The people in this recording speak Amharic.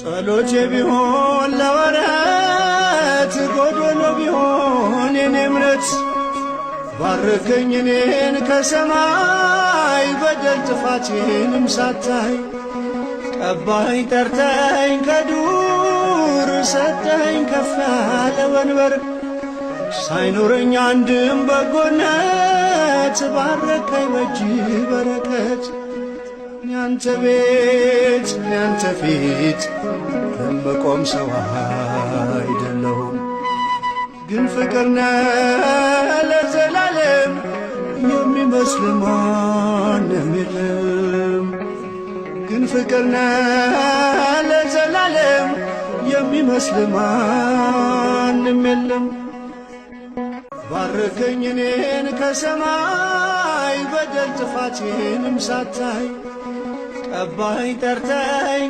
ጸሎቼ ቢሆን ለወረት ጎዶሎ ቢሆን የኔ እምነት ባረከኝ እኔን ከሰማይ በደል ጥፋቴንም ሳታይ ቀባኸኝ ጠርተኝ ከዱር ሰጠኝ ከፍ ያለ ወንበር ሳይኖረኝ አንድም በጎነት ባረከኝ በእጅ በረከት ያንተ ቤት ያንተ ፊት የምቆም ሰው አይደለሁም፣ ግን ፍቅር ነህ ለዘላለም የሚመስል ማንም የለም። ግን ፍቅር ነህ ለዘላለም የሚመስል ማንም የለም። ባረከኝ እኔን ከሰማይ በደል ጥፋቴንም ሳታይ ቀባኸኝ ጠርተኝ።